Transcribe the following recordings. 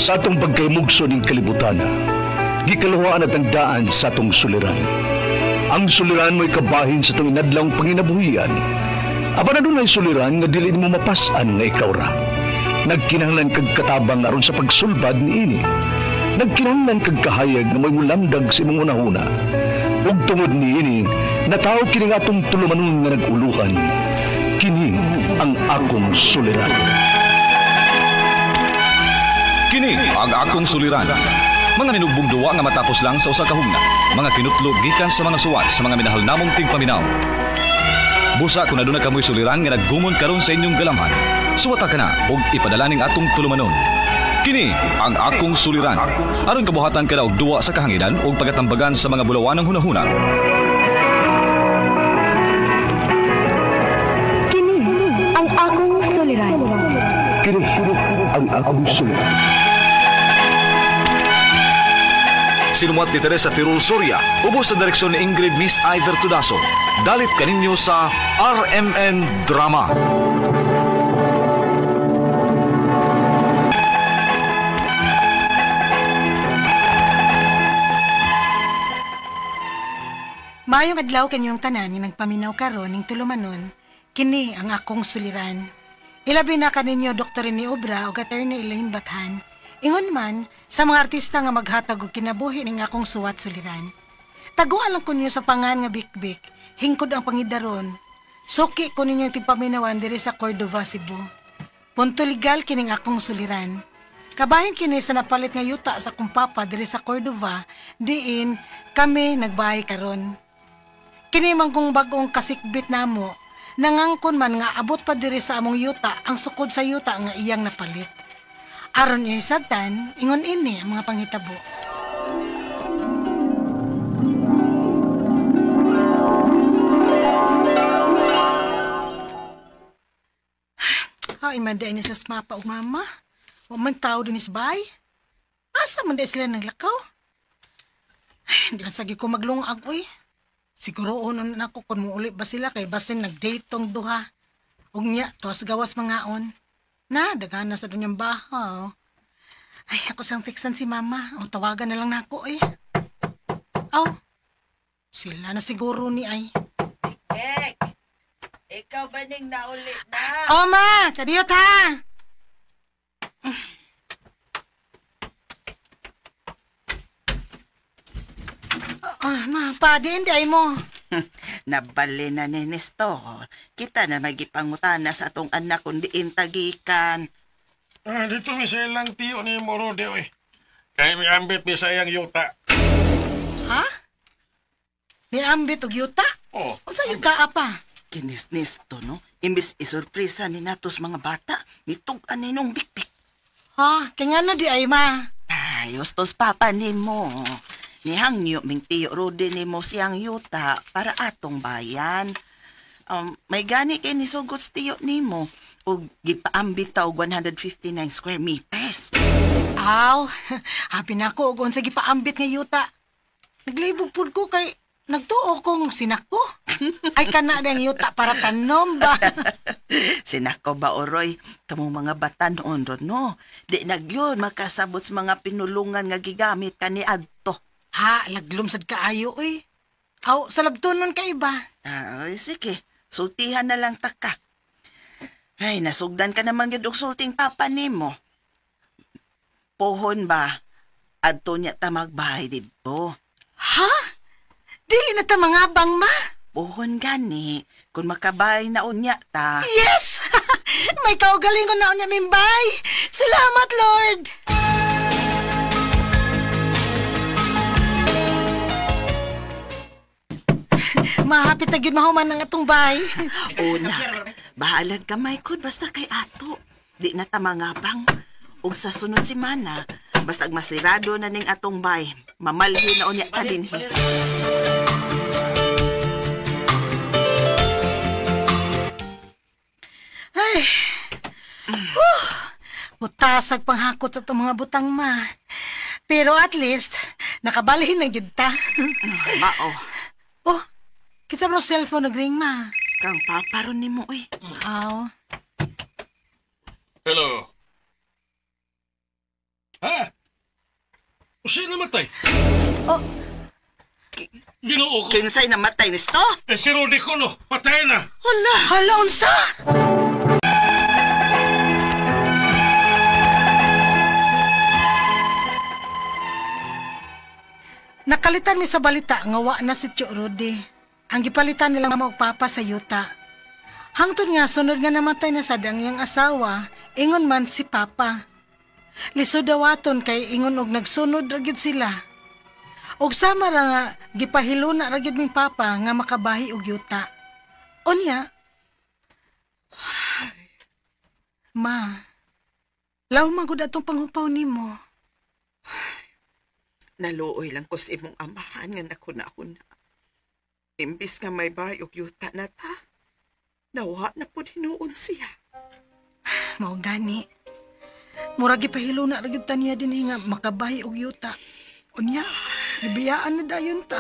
Sa atong pagkaymugso ning kalibutan, gikaluhaan at ang daan sa atong suliran. Ang suliran mo'y kabahin sa itong inadlang panginabuhian. Apan adunay suliran nga dili nimo mapas-an nga ikaw ra. Nagkinahanglan kag katabang aron sa pagsulbad niini. Nagkinahanglan kag kahayag nga mo'y mulamdag sa imong hunahuna. Ug tungod niini, natawo kini nga atong tulumanon nga nag-uluhan. Kini ang akong suliran. Kini ang akong suliran. Mga ninugbong duwa nga matapos lang sa usa ka hugna. Mga kinutlo gikan sa mga suwat sa mga minahal namong tigpaminaw. Busa kung aduna kamoy suliran nga naggumon karon sa inyong galamhan, suwata ka na og ipadala ning atong tulumanon. Kini ang akong suliran. Aron kabuhatan ka na og duwa sa kahanginan og pagatambagan sa mga bulawanang hunahuna. Kini ang akong suliran. Kini ang akong suliran. Sinumat ni Teresa Tirul Soria, ubos sa direksyon ni Ingrid Miss Iver Tudaso. Dalit kaninyo sa RMN Drama. Maayong adlaw kanyong tanan nga nagpaminaw karon ning tulumanon, kini ang akong suliran. Ilabi na kaninyo Dr. Rene Obra ug Attorney Elaine Bathan. Ingon man sa mga artista nga maghatag og kinabuhi ning akong suwat suliran. Taguan lang ko ninyo sa pangan nga bikbik, hingkod ang pangidaron. Suki ko ninyo tigpaminawan diri sa Cordova, Cebu. Punto legal kining akong suliran. Kabahin kini sa napalit nga yuta sa akong papa diri sa Cordova, diin kami nagbahay karon. Kini man kung bag-ong kasikbit namo, nangangkon man nga abot pa diri sa among yuta ang sukod sa yuta nga iyang napalit. Aron niya isabtan, ingon ini ang mga panghitabo. Ay, man dahil niya sa mapa o mama. Wa man tao din is bay. Asa man dahil sila naglakaw? Ay, hindi lang sagi ko maglungag, uy. Siguro unon na ako kung muuli ba sila kay basin nag-date tong duha. Ug niya, tuwas gawas mangaon. Na, daghan na sa dunyang bahaw. Ay, ako sang tiksan si mama. O, tawagan na lang nako eh. Aw, sila na siguro ni ay. Ek, ikaw ba ning nauli na? O, ma! Kadiyot ha! Ah, ma, padi, hindi ay mo. Nabali na ni Nestor. Kita na magipangutana sa atong anak kung diin tagikan. Ah, dito mi sa ilang tiyo ni Morode, oy. Kaya may ambit mi sa iyang yuta. Ha? May ambit og yuta? Oh. Unsa yuta apa? Kinis Nesto, no? Imbis isurpresa ni natos mga bata, nitug-an ni nung bikbik. Ha? Kaya nga na di ay, ma. Ayos tos papa ni mo. Nihangyo ming tiyo Rode ni mo siyang yuta para atong bayan. May gani kay nisugot sa tiyo nimo og gipaambit ta og 159 square meters. Aw, happy na ko og unsa gipaambit nga yuta. Naglibog pud ko kay nagtuo kong sinako. Ay kana dang yuta para tanom ba. Sinako ba oroy kamong mga batanon ron no? Di nagyun makasabot sa mga pinulungan nga gigamit kaniadto. Ha, laglom sad kaayo oy. Aw, salabtonon ka iba. Ay, sige, sultihan na lang taka. Ay, nasugdan ka naman gyud og sulting papa nimo. Pohon ba? Adto niya ta magbahay didto. Ha? Dili na ta mangabang ma. Pohon gani, kung makabay na unya ta. Yes! May kaugalingon na unya mimbay. Salamat, Lord! Mahapit na gyud mahuman ang atong bay. Unak, bahalag kamay ko basta kay ato. Di na ta mangabang. Ug sa sunod semana, basta masirado na ning atong bay. Mamalhin na unya ta dinhi. Ay. Whew. Butasag panghakot sa itong mga butang ma. Pero at least, nakabalhin na gyud ta. Mao. Oh, kinsa man ang cellphone nagring ma? Kang paparon nimo oy. Aw. Hello. Ha? Usa namatay? Oh. Ginoo ko. Kinsay namatay nisto? Eh, si Rudy ko no. Patay na. Hala. Hala, unsa? Nakalitan mi sa balita nga wa na si Tio Rudy. Ang gipalitan nila mama ug papa sa yuta. Hangtod nga sunod nga namatay na sad ang iyang asawa, ingon man si papa. Lisod dawaton kay ingon og nagsunod ra gyud sila. Og sama ra nga gipahiluna ra gyud ming papa nga makabahi og yuta. Unya, ma, law man gud atong panghupaw nimo. Naluoy lang ko sa imong amahan nga naghuna-huna. Imbis nga may bahay og yuta na ta, nawa na po hinuon siya. Mao gani. Murag gipahiluna ra gyud ta niya dinhi nga makabahi og yuta. Unya, gibiyaan na dayon ta.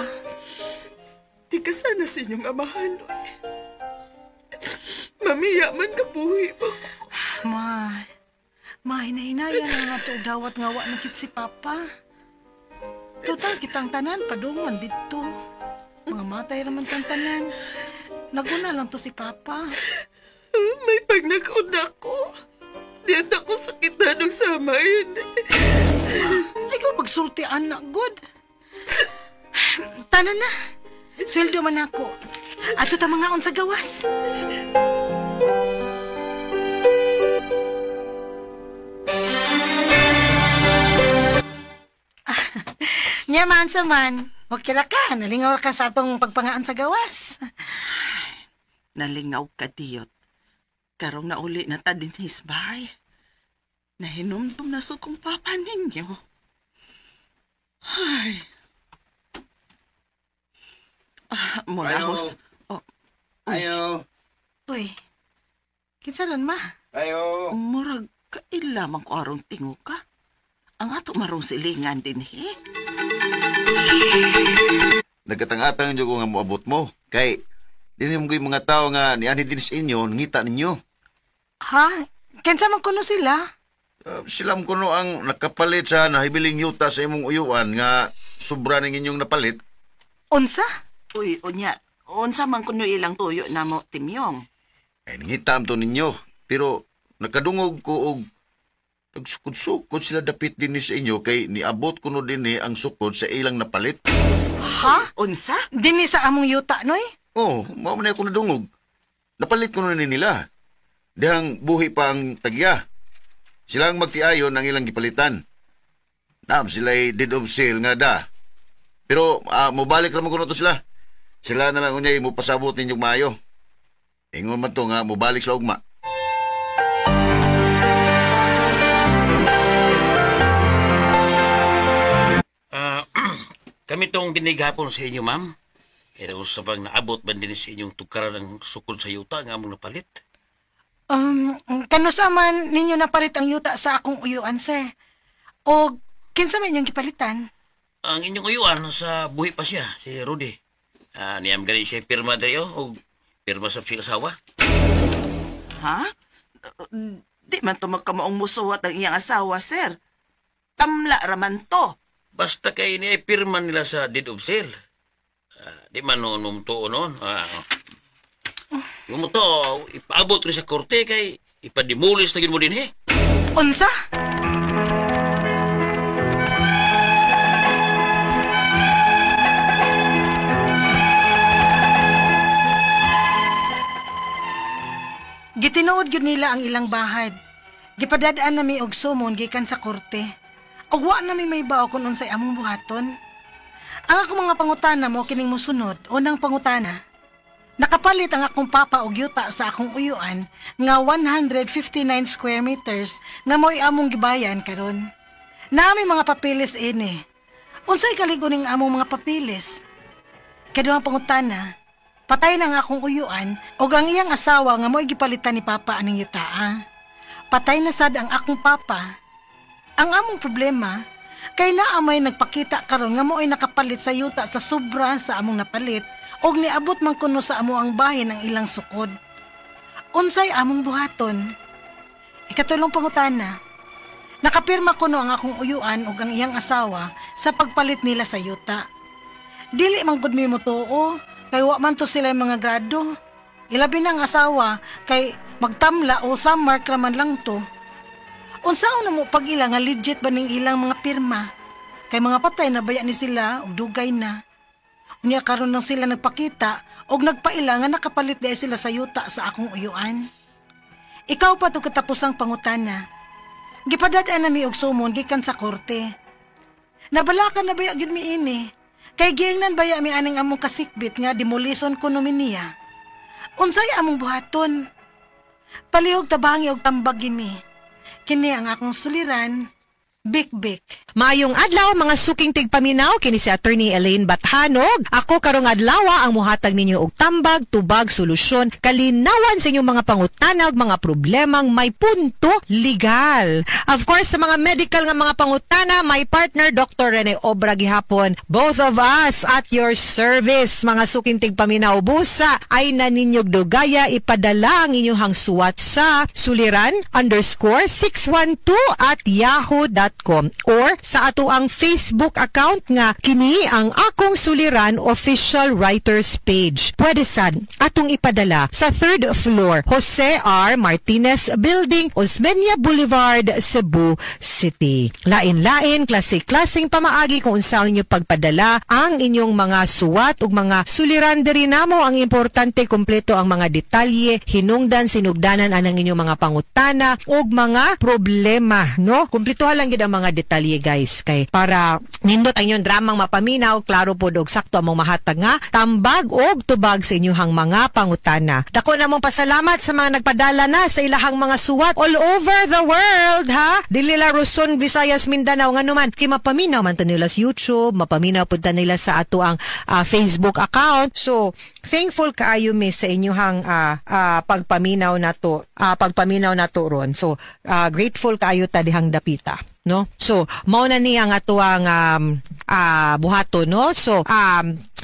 Di ka sana sa inyong amahan. Oy. Mamiya man kabuhi ba ko? Ma, hinahinaya na nga to og dawat nga wa na kit si Papa. Total kitang tanan padungan didto. Mga matay ra man tang tanan. Naguna lang to si Papa. May pagnaguna ko. Di ako sakit na nung samayin. Ay, kung pagsulti, anak, good. Tanan na. Sweldo man ako. Ato ta mga sa gawas. Nya man sa man. Okay ra ka. Nalingaw ka sa atong pagpangaan sa gawas. Nalingaw ka, Diyot. Karong nauli na ta din hisbay. Nahinumdum na sa kong papa ninyo. Ay. Ah, mulahos. Oh, Ayo. Uy. Kinsa ron, ma? Ayo. Murag kaila man ko aron tingo ka. Ang ato marong silingan din, he. Nagkatang-atang dyan ko nga moabot mo. Kay, dinhi mo ko'y mga tao nga nianhi din sa inyo, ngita ninyo. Ha? Kinsa man kuno sila? Sila mo kuno ang nakapalit sa nahibiling yuta sa imong uyuan nga sobra ning inyong napalit. Unsa? Uy, unya, unsa man kuno ilang tuyo na mo, Timyong? Ay, nangita to ninyo. Pero nakadungog ko og nagsukod-sukod sila dapit din sa inyo kay niabot kuno dinhi ang sukod sa ilang napalit. Ha? Unsa? Dinhi sa among yuta, noy? Oh, mao man ako nadungog. Napalit kuno ni nila. Dihang buhi pa ang tagya. Sila ang magtiayon ang ilang gipalitan. Naam, sila'y deed of sale nga da. Pero mobalik raman kuno to sila. Sila na lang unyay mupasabot ninyong maayo. Ingon man to nga mobalik sila ugma. Kami tong dinighapon sa inyo, ma'am. Kaya usapang naabot man din sa inyong tukaran ng sukod sa yuta nga among napalit. Kanusa man ninyo napalit ang yuta sa akong uyuan, sir? O kinsa man inyong gipalitan? Ang inyong uyuan sa buhi pa siya, si Rudy. Niyam gani siya pirma diri o pirma sa siyang asawa. Ha? Di man to magkamaong musuwat ang iyang asawa, sir. Tamla raman to. Basta kay niya pirma nila sa deed of sale. Di man noon mumutuo noon. Yung mo to, ipaabot rin sa korte kay ipadimulis na yun mo din, he. Unsa? Gitinuod gyud nila ang ilang bahad. Gipadadaan nami og sumon gikan sa korte. Og wa nami may bao kung unsay among buhaton. Ang akong mga pangutana mo kining mosunod. Unang pangutana, nakapalit ang akong papa og yuta sa akong uyuan nga 159 square meters nga mo'y among gibayan karon. Naami mga papilis ini. Unsay kaligo ning among mga papilis? Kaduhang pangutana, patay na nga akong uyuan og ang iyang asawa nga mo'y gipalitan ni papa aning yutaa. Patay na sad ang akong papa. Ang among problema, kay naa may nagpakita karon nga mo'y nakapalit sa yuta sa sobra sa among napalit og niabot man kuno sa amo ang bahin ang ilang sukod. Unsay among buhaton? Ikatulong pangutana, Nakapirma kuno ang akong uyuan ug ang iyang asawa sa pagpalit nila sa yuta. Dili man gud mi motuo kay wa man to sila mga grado. Ilabi na ang asawa kay magtamla o thumb mark ra man lang to. Unsaon na mo pag-ila nga legit ba ning ilang mga pirma? Kay mga patay na baya ni sila og dugay na. Unya karon lang sila nagpakita og nagpaila nga nakapalit di sila sa yuta sa akong uyuan. Ikaw pa to katapusang pangutana. Gipadad-an na mi og sumon gikan sa korte. Nabalakan na baya gyud mi ini. Kay giingnan baya mi aning among kasikbit nga demolition kuno mi niya. Unsay among buhaton? Palihog tabangi og tambag mi. Kini ang akong suliran, Bik-bik. Maayong adlaw, mga suking tigpaminaw, kini si Attorney Elaine Bathanog. Ako karong adlaw ang muhatag ninyo og tambag, tubag, solusyon, kalinawan sa inyong mga pangutana ug mga problemang may punto legal. Of course, sa mga medical nga mga pangutana, my partner Dr. Rene Obra gihapon. Both of us at your service, mga suking tigpaminaw. Busa ay naninyog dugaya, ipadala ang inyong suwat sa suliran_612@yahoo.com or sa ato ang Facebook account nga kini ang Akong Suliran Official Writers Page. Pwede sad atong ipadala sa third floor, Jose R. Martinez Building, Osmeña Boulevard, Cebu City. Lain-lain, klase-klaseng pamaagi kung unsa inyo pagpadala ang inyong mga suwat ug mga suliran diri namo. Ang importante, kompleto ang mga detalye, hinungdan, sinugdanan anang inyong mga pangutana ug mga problema, no? Kumpleto lang gyud ang mga detalye, guys, kay para nindot ang inyong dramang mapaminaw, klaro pod og sakto among mahatag nga tambag og tubag sa inyong mga pangutana. Dako na mong pasalamat sa mga nagpadala na sa ilahang mga suwat all over the world, ha. Dili la Luzon, Visayas, Mindanao, nganuman kay mapaminaw man to nila sa YouTube, mapaminaw pud ta nila sa ato ang Facebook account. So thankful kaayo mi sa inyong pagpaminaw nato ron. So grateful kaayo ta dihang dapita, no? So mao na niya ang atuang buhaton, no? So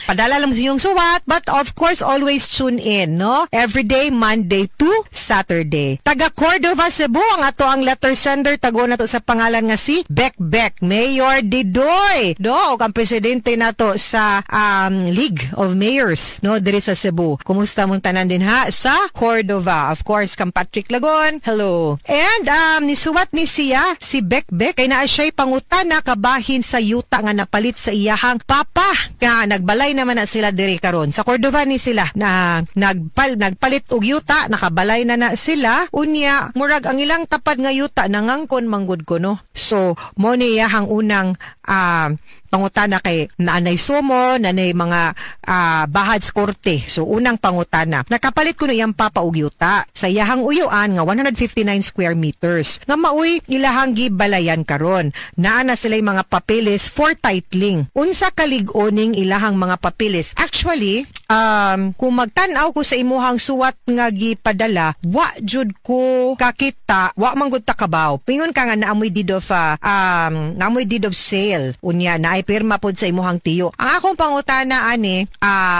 padala lang sa inyong suwat, but of course always tune in, no? Every day, Monday to Saturday. Taga Cordova, Cebu ang ato ang letter sender, tago na to sa pangalan nga si Bek Bek Mayor Didoy, no? Ug ang presidente nato sa League of Mayors, no, diri sa Cebu. Kumusta mong tanan din ha sa Cordova? Of course, kang Patrick Lagon. Hello. And nisuwat ni siya si Bek Bek kay naa siya'y pangutana kabahin sa yuta nga napalit sa iyahang papa, nga nagbalay naman na sila diri karon. Sa Cordova ni sila na nagpalit og yuta, nakabalay na na sila. Unya murag ang ilang tapad nga yuta nangangkon manggod ko, no? So mo ni iyahang unang pangutana kay naanay sumo, naanay mga bahad sa korte. So unang pangutana, nakapalit kuno iyang papa og yuta sa iyahang uyuan nga 159 square meters nga maoy ilahang gibalayan karon. Naa na sila'y mga papeles for titling. Unsa kalig-oning ilahang mga papeles? Actually, kung magtan-aw ko sa imuhang suwat nga gipadala, wa jud ko kakita, wa man gud ta kabaw. Pingon ka nga naamoy deed of sale. Unya naay pirma pod sa imuhang tiyo. Ang akong pangutana ani,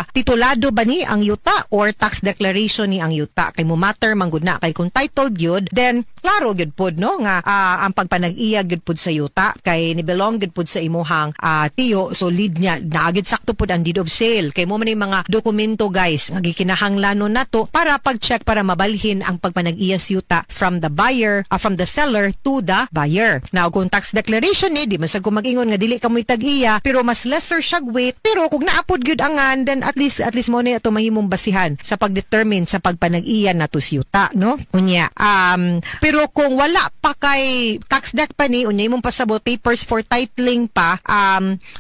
titulado ba ni ang yuta or tax declaration ni ang yuta? Kay mo matter man gud na, kay kung titled gyud, then klaro gyud pod, no, nga ang pagpanag-iya gyud pod sa yuta kay ni belong gyud pod sa imuhang tiyo. So lead niya naagid sakto pod ang deed of sale, kay mo man yung mga dokumento, guys, nga gikinahanglanon nato para pag-check, para mabalhin ang pagpanag-iya sa yuta from the seller to the buyer. Now kung tax declaration ni, di man sa ko mag-ingon nga dili ka mo'y tag-iya, pero mas lesser siya weight. Pero kung naapod gyud angan, then at least mo na ato mahimong basihan sa pag-determine sa pagpanag-iya nato sa yuta, no? Unya pero kung wala pa kay tax dec pa ni, unya imong pasabot papers for titling pa,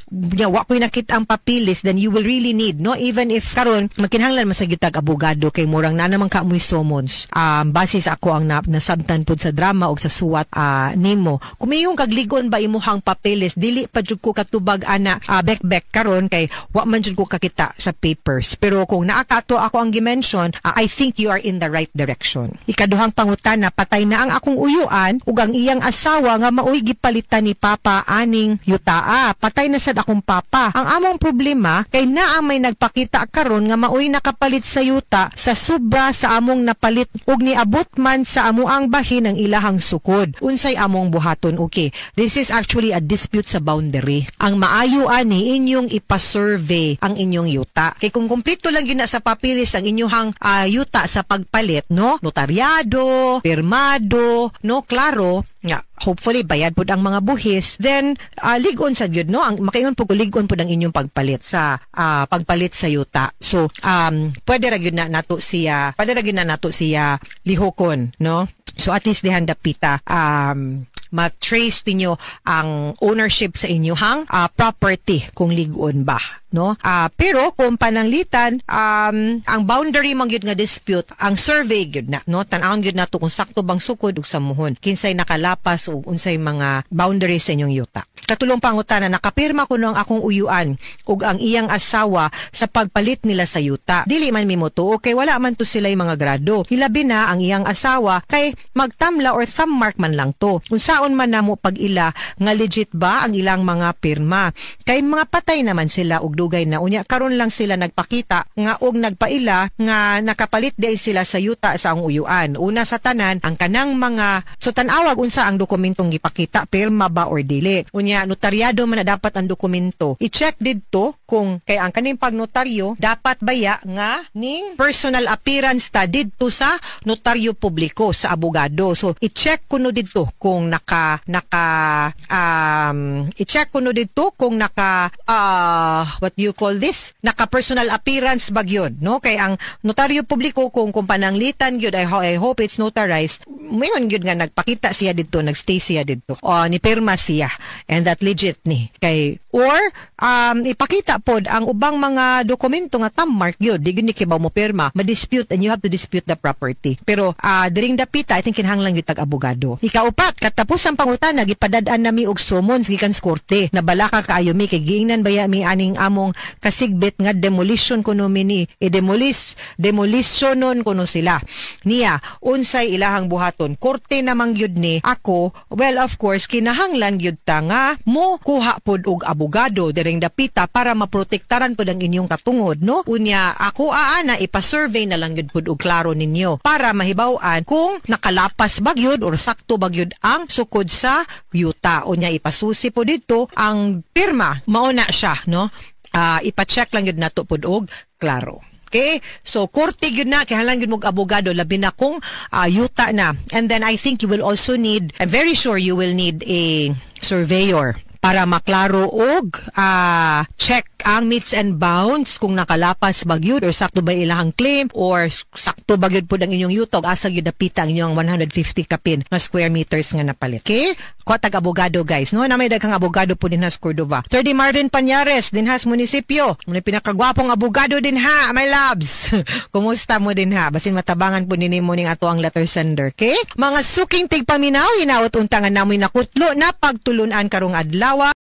unya wa ko'y nakita ang papilis, then you will really need, no, even if karon magkinahanglan man sa gyud tag abogado kay murang na naman ka mo'y summons, base sa ako ang nasabtan pod sa drama og sa suwat nimo. Kung mayong kagligon ba imuhang papeles, dili pa jud ko katubag. atubag ana, Bekbek, karon kay wa man jud ko kakita sa papers. Pero kung naa kato ako ang gi-mention, I think you are in the right direction. Ikaduhang pangutana, patay na ang akong uyuan ug ang iyang asawa nga maoy gipalitan ni papa aning yutaa. Patay na sad akong papa. Ang among problema kay naa may nagpakita karon nga maoy nakapalit sa yuta sa sobra sa among napalit ug niabot man sa amuang bahin ang ilahang sukod. Unsay among buhaton? Okay. This is actually a dispute sa boundary. Ang maayo ani, inyong ipa-survey ang inyong yuta. Kay kung kumpleto lang gyud na sa papilis ang inyong yuta sa pagpalit, no? Notaryado, pirmado, no? Klaro nga hopefully bayad pud ang mga buhis, then lig-on sa gyud, no? Ang makaingon pud ko, lig-on pud ang inyong pagpalit sa yuta. So pwede ra gyud na nato siya lihokon, no? So at least dihan dapita ma-trace ninyo ang ownership sa inyong property kung lig-on ba, no? Pero kung pananglitan ang boundary man gyud nga dispute, ang survey gyud na, no? Tan-awon gyud nato kung sakto bang sukod ug samuhon, kinsay nakalapas ug unsay mga boundaries sa inyong yuta. Katulong pangutana, nakapirma kuno ang akong uyuan ug ang iyang asawa sa pagpalit nila sa yuta. Dili man mi motuo kay wala man to sila mga grado. Hilabi na ang iyang asawa kay magtamla or thumb mark man lang to. Unsaon man namo pag-ila nga legit ba ang ilang mga pirma? Kay mga patay naman sila og dugay na, unya karon lang sila nagpakita nga og nagpaila nga nakapalit di sila sa yuta sa ang uyuan. Una sa tanan, ang kanang mga, so tan-awag unsa ang dokumentong gipakita, pirma ba or dili. Unya notaryado man na dapat ang dokumento. I-check didto kung kay ang kaning pagnotaryo dapat baya nga ning personal appearance ta didto sa notaryo publiko, sa abogado. So i-check kuno didto kung naka naka i-check kuno didto kung naka what do you call this, naka personal appearance ba gyud, no? Kay ang notaryo publiko, kung pananglitan gyud, I hope it's notarized, mayon gyud nga nagpakita siya didto, nagstay siya didto o ni pirma siya and that legit ni kay, or ipakita pod ang ubang mga dokumento nga thumb mark gyud, di gyud ni kibaw mo pirma, ma-dispute and you have to dispute the property. Pero diring dapita, I think kinahanglan gyud tag abogado. Ikaupat, katapos ang pangutana, gipadad-an nami og summons gikan sa korte. Nabalaka kaayo mi kay giingnan baya mi aning among kasigbit nga demolition kuno mi ni i-demolish, demolitionon kuno sila niya. Unsay ilahang buhaton? Korte namang gyud ni ako. Well, of course kinahanglan gyud ta nga mo kuha pod og abogado diring dapita para maprotektaran pod ang inyong katungod, no? Unya ako aana, ipa-survey na lang gyud pod og klaro ninyo para mahibaw-an kung nakalapas ba gyud or sakto ba gyud ang sukod sa yuta. Unya ipasusi po dito ang pirma, mao na siya, no? Ipa-check lang gyud nato pod og klaro. Okay? So, korte gyud na, kinahanglan gyud mog abogado, labi na kung yuta na. And then, I think you will also need, I'm very sure you will need a surveyor para maklaro og check ang metes and bounds kung nakalapas ba gyud or sakto ba ilahang claim or sakto ba gyud pud ang inyong yuta, asa gyud dapita ang inyong 150 kapin nga square meters nga napalit. Okay? Kuha tag abogado, guys, no? Na may daghang abogado po dinha sa Cordova. 30 Marvin Pañares dinha sa munisipyo. Mo pinakagwapong abogado dinha, my loves. Kumusta mo dinha? Basin matabangan po nini mo ning ato ang letter sender, okay? Mga suking tigpaminaw, hinaot unta nga namoy nakutlo na pagtulunan karong adlaw.